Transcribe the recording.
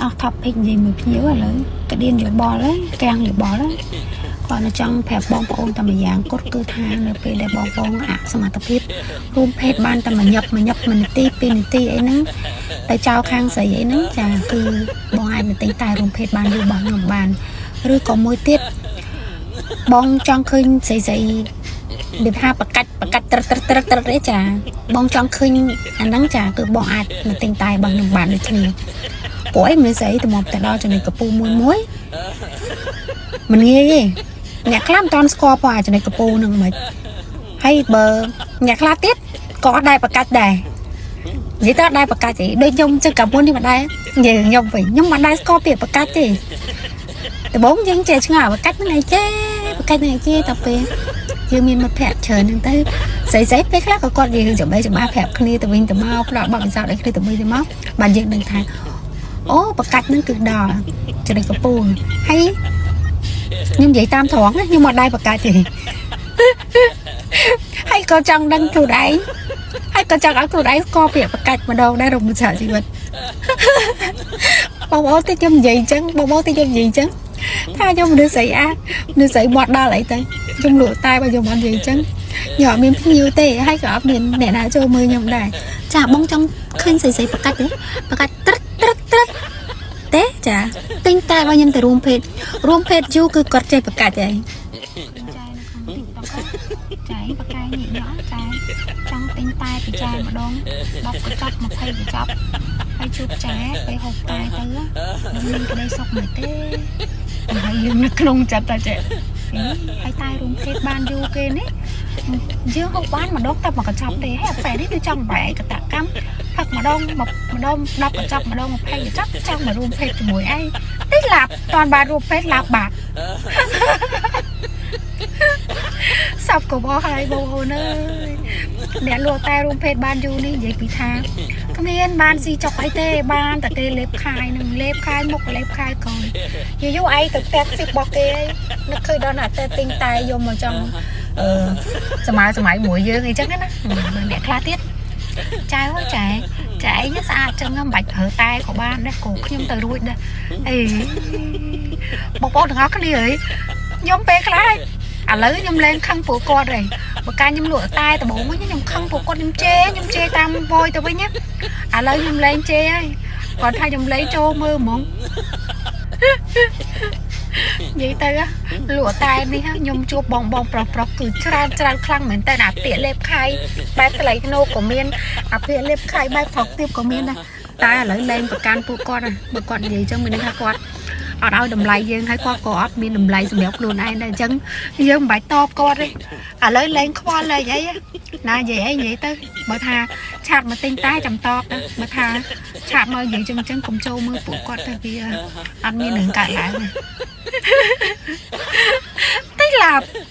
អស់ topic និយាយមួយភ្ញៀវឥឡូវកដៀនយោបល់ហើយកាំងយោបល់ហើយគាត់នៅចង់ប្រាប់បងប្អូនតែម្យ៉ាងគាត់គឺថានៅពេលដែលបងប្អូនអសមត្ថភាពរួមភេទបានតែមួយញាប់មួយញាប់មួយនាទីពីរនាទីអីហ្នឹងទៅចោលខាងស្រីអីហ្នឹងចាគឺបងអាចមកទិញតែរួមភេទបានយូររបស់ខ្ញុំបានឬក៏មួយទៀតបងចង់ឃើញស្រីស្រីរបៀបថាបកាច់បកាច់ត្រឹកត្រឹកត្រឹកត្រឹកអីចាបងចង់ឃើញអាហ្នឹងចាគឺបងអាចមកទិញតែរបស់ខ្ញុំបានដូចគ្នា ព្រោះអីមនុស្សស្រីតម្រាំតែដល់ចំណុចកពូមួយមួយមិនងាយទេអ្នកខ្លះមិនតាន់ស្គាល់ផងអាចំណុចកពូហ្នឹងមិនហើយបើអ្នកខ្លះទៀតក៏អត់ដែរប្រកាច់ដែរនិយាយទៅអត់ដែរប្រកាច់ទេដូចខ្ញុំចឹងកាលមុននេះមិនដែរនិយាយខ្ញុំវិញខ្ញុំមិនដែរស្គាល់ពាក្យប្រកាច់ទេដំបូងយើងចេះឆ្ងល់ប្រកាច់ហ្នឹងអីចេប្រកាច់ហ្នឹងអីចេតែពេលយើងមានមិត្តភក្តិច្រើនហ្នឹងទៅស្រីស្រីពេលខ្លះក៏គាត់និយាយរឿងចំបេចំបាប្រាប់គ្នាទៅវិញទៅមកផ្ដល់បទពិសោធន៍ឲ្យគ្នាទៅវិញទៅមកបានយើងដឹងថា អូប្រកាច់ហ្នឹងគឺដល់ចំណុចកពូលហើយខ្ញុំនិយាយតាមត្រង់ណាខ្ញុំអត់ដែរប្រកាច់ទេហើយក៏ចង់ដឹងខ្លួនឯងហើយក៏ចង់ឲ្យខ្លួនឯងស្គាល់ពាក្យប្រកាច់ម្ដងដែររំសាជីវិតបងប្អូនតិចខ្ញុំនិយាយអញ្ចឹងបងប្អូនតិចខ្ញុំនិយាយអញ្ចឹងថាខ្ញុំមនុស្សស្រីអាមនុស្សស្រីមាត់ដល់អីទៅខ្ញុំលក់តែបើខ្ញុំអត់និយាយអញ្ចឹងខ្ញុំអត់មានភ្ញៀវទេហើយក៏អត់មានអ្នកណាចូលមើលខ្ញុំដែរចាបងចង់ឃើញស្រីស្រីប្រកាច់ទេប្រកាច់ត្រឹកត្រឹកត្រឹក ទេចាទិញតែបើខ្ញុំទៅរួមភេទរួមភេទយូរគឺគាត់ចេះប្រកាច់ហើយចានៅក្នុង TikTok ចែបកែញិញក់ចែចង់ទិញតែពីចែម្ដង10កញ្ចប់20កញ្ចប់ហើយជួបចែពេលហូបតែទៅនឹងមានក្តីសុខមិនទេហើយយើងនៅក្នុងចិត្តតែចេះហើយតែរួមភេទបានយូរគេនេះយើងហូបបានម្ដងតែមួយកញ្ចប់ទេហើយអាពេលនេះគឺចង់បែកកតកម្មផឹកម្ដងម្ដង10កញ្ចប់ម្ដង20កញ្ចប់ចង់មករួមភេទជាមួយឯងតិចឡាប់តាន់បានរួមភេទឡាប់បាត់ សັບក៏បោះហើយបងប្អូនអើយអ្នកលក់តែរួមភេទបានយូរនេះនិយាយពីថាគ្មានបានស៊ីចុកអីទេបានតែគេលេបខាយនឹងលេបខាយមុខលេបខាយក្រោយយូរយូរឯងទៅផ្ទះស៊ីរបស់គេឯងនឹកឃើញដល់ណាតែទិញតែយកមកចង់អឺសម័យសម័យមួយយើងអីចឹងណាបើអ្នកខ្លះទៀតចែអើយចែចែឯងស្អាតចឹងមិនបាច់ប្រើតែក៏បានដែរគោខ្ញុំទៅរួចដែរអេបងប្អូនទាំងអស់គ្នាអើយខ្ញុំពេលខ្លះ ឥឡូវខ្ញុំលែងខឹងពួកគាត់ហើយបើកាលខ្ញុំលក់តែដំបូងវិញខ្ញុំខឹងពួកគាត់ខ្ញុំជេរខ្ញុំជេរតាមវយទៅវិញណាឥឡូវខ្ញុំលែងជេរហើយគាត់ថាខ្ញុំលែងចូលមើលហ្មងនិយាយទៅលក់តែនេះខ្ញុំជួបបងបងប្រុសប្រុសគឺច្រើនច្រើនខ្លាំងមែនតើអាពាកលេបខៃបែបថ្លៃធ្នូក៏មានអាពាកលេបខៃបែបថោកទាបក៏មានដែរតែឥឡូវលែងប្រកាន់ពួកគាត់ណាបើគាត់និយាយចឹងមានន័យថាគាត់អត់ឲ្យតម្លៃយើងហើយគាត់ក៏អត់មានតម្លៃសម្រាប់ខ្លួនឯងដែរអញ្ចឹងយើងមិនបាច់តបគាត់ទេឥឡូវលែងខ្វល់លែងអីណានិយាយអីនិយាយទៅបើថា chat មកទិញតែចាំតបទៅបើថា chat មកនិយាយចឹងចឹងកុំចូលមើលពួកគាត់ទៅវាអត់មានរឿងកើតឡើងទេតិចឡាប់។